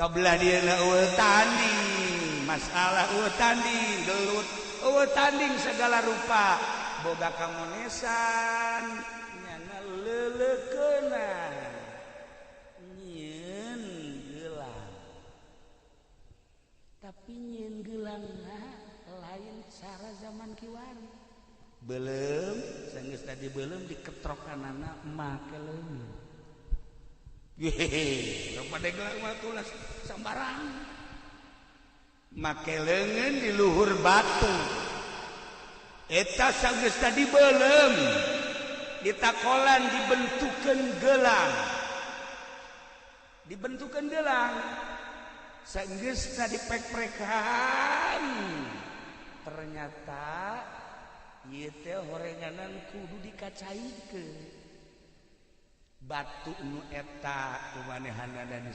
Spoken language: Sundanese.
Kabelah dia euweuh tanding, masalah euweuh tanding, gelut euweuh tanding segala rupa, boga kamonesan nyana leuleukeunna nyieun gelang. Tapi nyieun gelangna lain cara zaman kiwari. Belum, sanggeus tadi belum diketrokanana make leungeun. Yehehe, pada gelang mah tulas sambarang. Make leungeun di luhur batu. Eta sanggeus tadi belum ditakolan dibentukeun gelang. Dibentukeun gelang. Sanggeus tadi pek-prekan. Ternyata ieu teh horenganan kudu dikacaikeun. Batu nu eta kumanehanana.